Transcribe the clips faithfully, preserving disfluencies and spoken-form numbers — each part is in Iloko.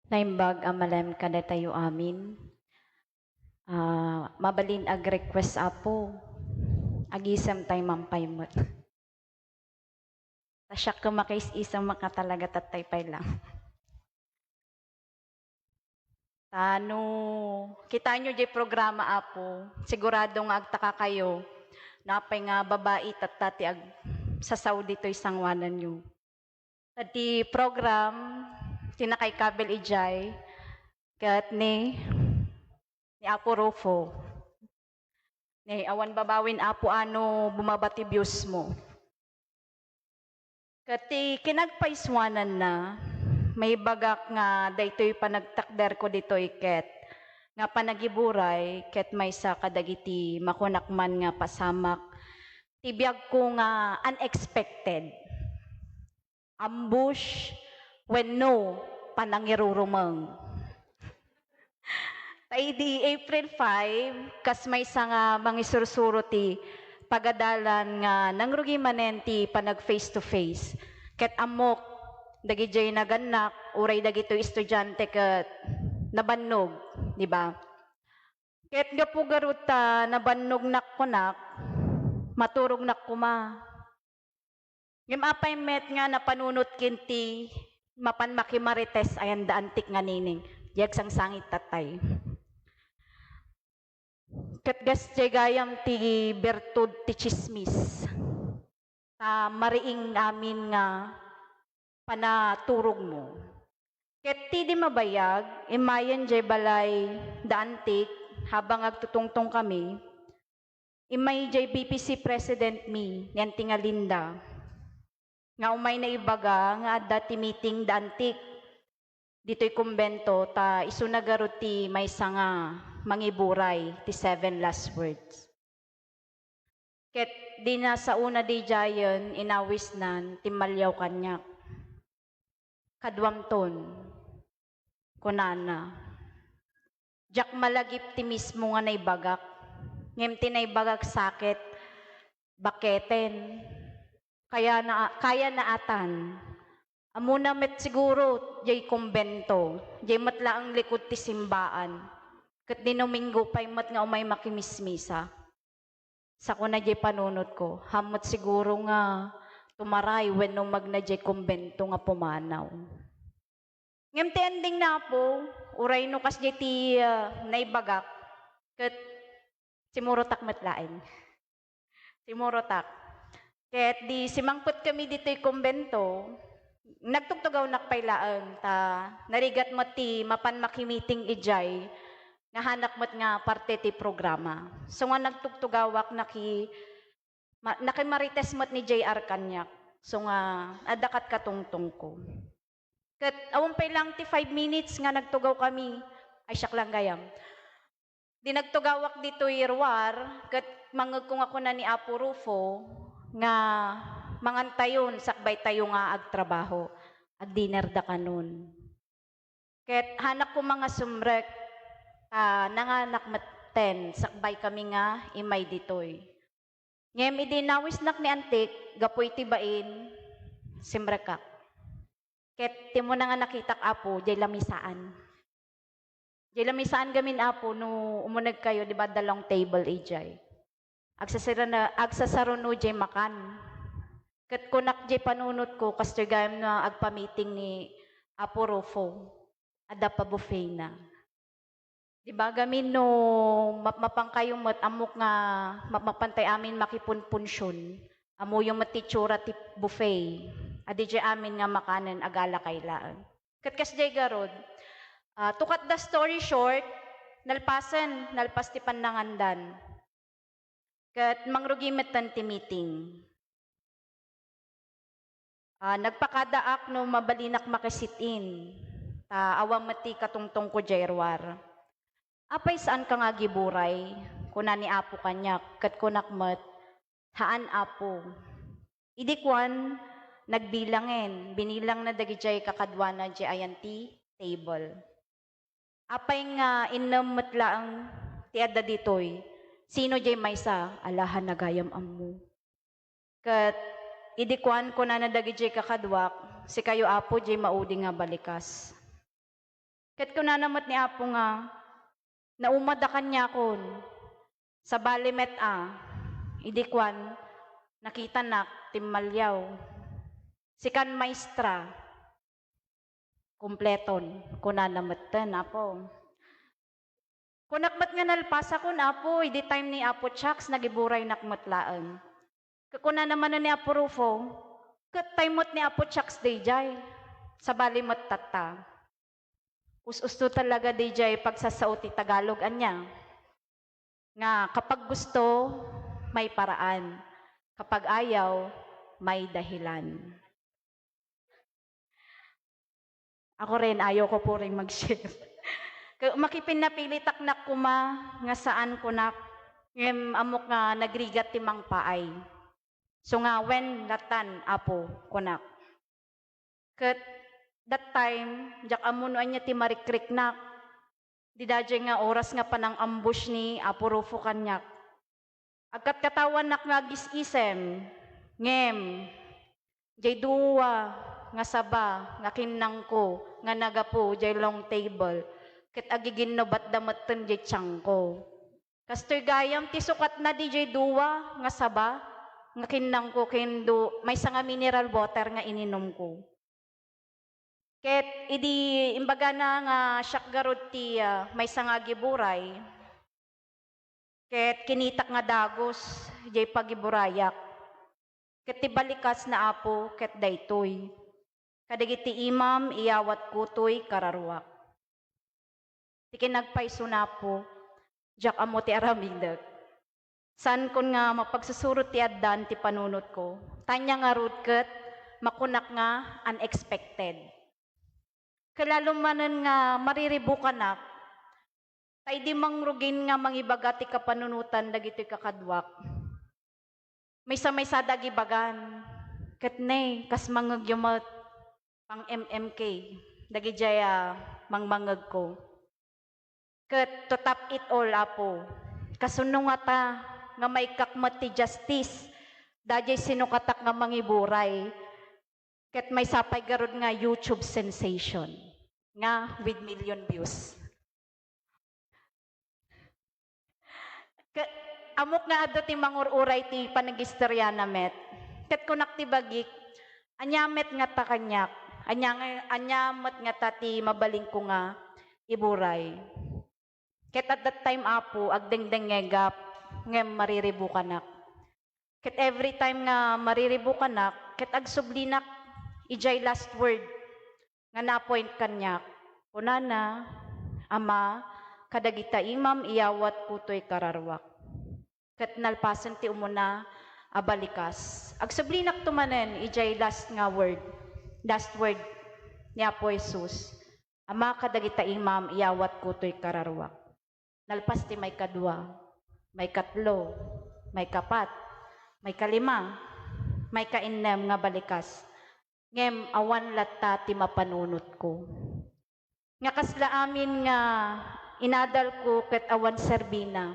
Naimbag a malem kadatayo amin. Ah, mabalin ag-request, Apo. Agisem tay mampay met. Ta siak ket makais-isem met nga talaga tattay pay lang. Ta no kitaenyo jay programa, Apo, sigurado nga agtakakayo no apay nga babai tatta ti ag-, sasaw ditoy sangoananyo. Ta ti program, ti nakaikabil idiay, ket ni, ni Apo Rufo. Ni awan babawin, Apo, a no bumaba ti views mo. Ket ti kinagpaisuananna, maibagak nga daytoy panagtakderko ditoy ket nga panagiburay ket maysa kadagiti makunak man nga pasamak ti biagko nga unexpected. Ambush wenno panangirurumeng. Ta idi April five, kas maysa nga mangisursuro ti pagadalan nga nangrugi manen ti panag face to face. Ket ammok, dagidiay nagannak, uray dagitoy estudiante ket nabannog, di ba? Ket gapu garud ta nabannognak kunak, maturognak koma. Ngem apay met nga napanunot ken ti mapan makimarites ayan da Antik nga Nining? Diak sangsangit tattay. Ket kas diay gayam ti bertud ti tsismis. Ta mariing amin nga panaturogmo. Ket ti di mabayag, immayen diay balay da Antik, habang agtutungtongkami, immay diay B P C president mi, ni Anti nga Linda, nga umay naibaga nga adda ti meeting da Antik ditoy kumbento, ta isuna garud ti maysa nga mangiburay ti seven last words. Ket di nasaona didiayen, inawisnan, timmaliaw kaniak. "Kaduamton," kunana. Diak malagip ti mismo nga naibagak. Ngem ti naibagak saket, baketen. Kayana, kayana atan. Ammona met siguro diay kumbento, diay met laeng likud ti simbaan. Ket di Domingo pay met nga umay makimismisa. Sakuna diay panunotko, haan met siguro nga tumaray wenno magna diay kumbento nga pumanaw. Ngem ti ending na, Apo, uray no kasdiay ti, ah, naibagak, ket simurotak met laeng. Simurotak. Ket di simangpetkami ditoy kumbento, nagtugtugawnak pay laeng, ta narigat met ti mapan makimiting idiay, nga haanak met nga parte ti programa. So nga nagtugtugawak, naki-, ma-, nakimarites met ni J R kaniak. So nga, adda kat katungtongko. Ket awan pay lang ti five minutes nga nagtugawkami, ay, siak lang gayam. Di nagtugawak ditoy ruar, ket mangngegko nga kuna ni Apo Rufo nga mangantayon, sakbaytayo nga agtrabaho. Agdinner da kanon. Ket haanak koma nga sumrek, ta nanganak metten, sakbaykami nga immay ditoy. Ngem idi nawisnak ni Antik, gapu iti bain, simrekak. Ket ti umuna nga nakitak, Apo, diay lamisaan. Diay lamisaan gamin, Apo, no umunegkayo, di ba, adda long table idiay. Agsasirana-, agsasaruno diay makan. Ket kunak diay panunotko, kastoy gayam no agpamiting ni Apo Rufo, adda pa buffet na. Di ba, gamin no map-, mapankayo met, ammok nga map-, mapantay amin makipunpunsion, ammoyo met ti itsura ti buffet. Adi diay amin nga makanen, agalakay laeng. Ket kasdiay garud, ah, to cut the story short, nalpasen, nalpas ti pannangandan. Ket mangrugi metten ti meeting. Ah, nagpakadaak no mabalinak maki-sit-in, ta awan met ti katungtongko diay ruar. "Apay, saanka nga agiburay?" kuna ni Apo kaniak, ket kunak met, "Haan, Apo." Idi kuan, nagbilangen, binilangna dagidiay kakaduana diay ayan ti table. "Apay nga innem met laeng ti adda ditoy? Sino diay maysa? Alahan na gayam ammo." Ket idi kuan, kunana dagidiay kakaduak, "Sikayo, Apo, diay maudi nga balikas." Ket kunana met ni Apo nga, "Naumada kaniakon, sabali met a, idi kuan, nakitanak, timmaliaw. Sikan, maestra, kumpleton," kunana metten, Apo. Kunak met nga nalpasakon, Apo, idi time ni Apo Chucks, nagiburaynak met laeng. Ket kunana manen ni Apo Rufo, "Ket time met ni Apo Chucks daydiay, sabali met tatta." Us-usto talaga daydiay pagsasao ti Tagalog, ania? Nga kapag gusto, may paraan. Kapag ayaw, may dahilan. Ako rin, ayoko po rin mag-share. Ka-, makipinnapilitaknak koma nga saan kunak, ngem ammok nga nagrigat ti mangpaay. So nga, "Wen latan, Apo?" kunak. Ket that time, diak ammo no ania ti marikriknak. Daydiay nga oras nga panang-ambush ni Apo Rufo kaniak. Agkatkatawanak nga agis-isem, ngem diay dua nga saba nga kinnangko nga naggapu diay long table, ket agiginnubatda metten diay tiangko. Kastoy gayam ti sukatna diay dua nga saba nga kinnangko ken du-, maysa nga mineral water nga ininumko. Ket idi imbagana nga siak garud ti, ah, maysa nga agiburay, ket kinitak nga dagus diay pagiburayak. Ket ti balikas na Apo ket daytoy, "Kadagiti imam, iyawatko toy kararuak." Ti kinagpaysona, Apo, diak ammo ti aramidek. Saankon nga mapagsusurot ti addaan ti panunotko. Tania ngarud ket makunak nga unexpected. Ket lalo manen nga mariribukanak, ta idi mangrugin nga mangibaga ti kapanunotan dagitoy kakaduak, maysa-maysada agibagan, ket ne, kas mangngegyo met, pang-M M K, dagidiay a mangmangngegko. Ket to top it all, Apo, kasuno ngata nga maikkak met ti justice daydiay sinukatak nga mangiburay, ket maysa pay garud nga YouTube sensation nga with million views. Ke-, ammok nga adu ti mangur-uray ti panagistoriana met. Ket kunak ti bagik, "Ania met ngata kaniak? Ania nga, ania met ngata ti mabalinko nga iburay?" Ket at that time, Apo, agdengdengngegak, ngem mariribukanak. Ket every time nga mariribukanak, ket agsublinak idiay last word nga na-appoint kaniak. Kunana, "Ama, kadagita imam, iyawatko toy kararuak." Ket nalpasen ti umuna a balikas. Agsublinak to manen idiay last nga word, last word ni Apo Jesus, "Ama, kadagita imam, iyawatko toy kararuak." Nalpas ti maikadua, maikatlo, maikapat, maikalima, maikainnem nga balikas. Ngem awan latta ti mapanunotko. Nga kasla amin nga inadalko ket awan serbina.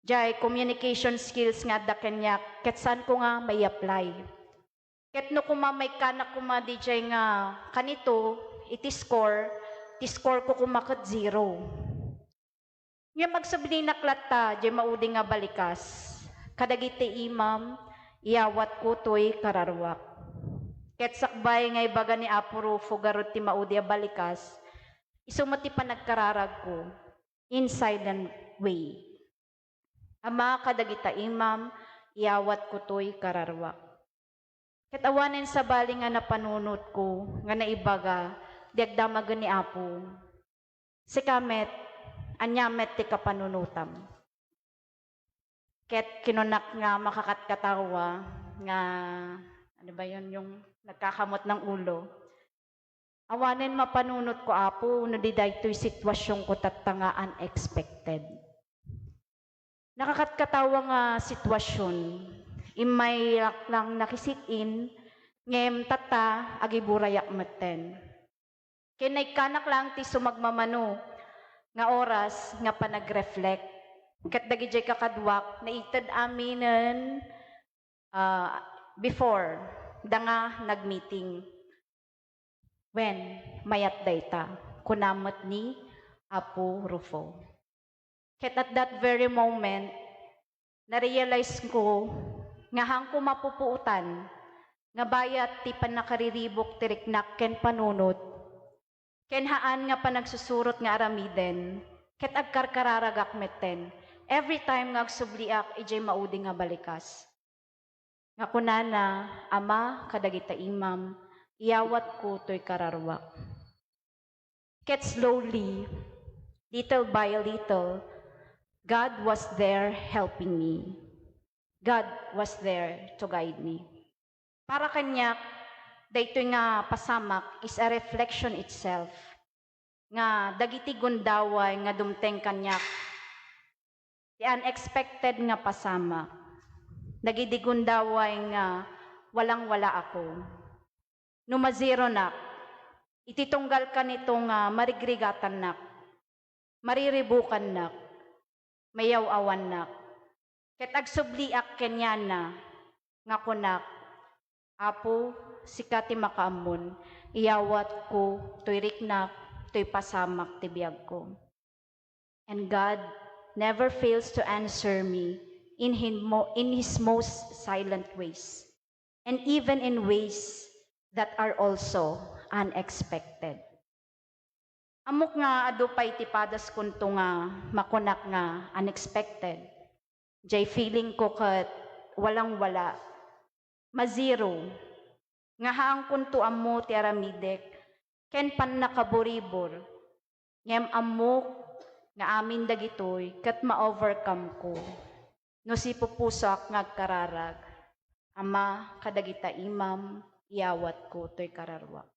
Diay communication skills nga adda kaniak ket saanko nga mai-apply. Ket no koma, maikkanak koma didiay nga kanito, iti score, ti score ko koma ket zero. Ngem agsublinak latta diay maudi nga balikas, "Kadagiti imam, iyawatko toy kararuak." Ket sakbay nga ibaga ni Apo Rufo garud ti maudi a balikas, isu met ti panagkararagko, in silent way. "Ama, kadagita imam, iyawatko toy kararuak." Ket awanen sabali nga napanunotko nga naibaga, di agdamagen ni Apo. "Sika met, ania met ti kapanunotam?" Ket kinunak nga makakatkatawa nga, ano ba yun, yung nagkakamot ng ulo. "Awanen mapanunotko, Apo, no di daytoy sitwasionko tatta nga unexpected." Nakakatkatawa nga sitwasion. Immay lang nakisit-in, ngem tatta, agiburayak metten. Ken naikkanak lang ti sumagmamano nga oras nga panag-reflect. Ket dagidiay kakaduak, naited aminen, ah, before, da nga nag-meeting. Wen, mayat dayta. kuna met ni Apo Rufo. Ket at that very moment, na-realize ko nga haanko mapupuotan nga bayat ti pannakariribuk ti riknak ken panunot, ken haan nga panagsusurot nga aramiden, ket agkarkararagak metten every time nga agsubliak idiay maudi nga balikas. Nga kunana, Ama, kadagita imam, iyawatko toy kararuak. Ket slowly, little by little, God was there helping me. God was there to guide me. Para kaniak, daytoy nga pasamak is a reflection itself nga dagiti gundaway nga dumteng kaniak, ti unexpected nga pasamak, dagiti gundaway nga walang-wala ako. No mazeronak, iti tunggal kanito nga marigrigatannak, mariribukannak, mayaw-awannak, ket agsubliak kaniana nga kunak, Apo, sika ti makaammon, iyawatko toy riknak, toy pasamak ti biagko. And God never fails to answer me in his, mo- in his most silent ways, and even in ways that are also unexpected. Ammok nga adu pay ti padaskonto nga makunak nga unexpected. Jay feeling ko ket walang-wala, mazero, nga haankonto ammo ti aramidek ken pannakaburibor. Ngem ammok nga amin dagitoy ket ma-overcome ko no sipupusoak nga agkararag, Ama, kadagita imam, iyawatko toy kararuak.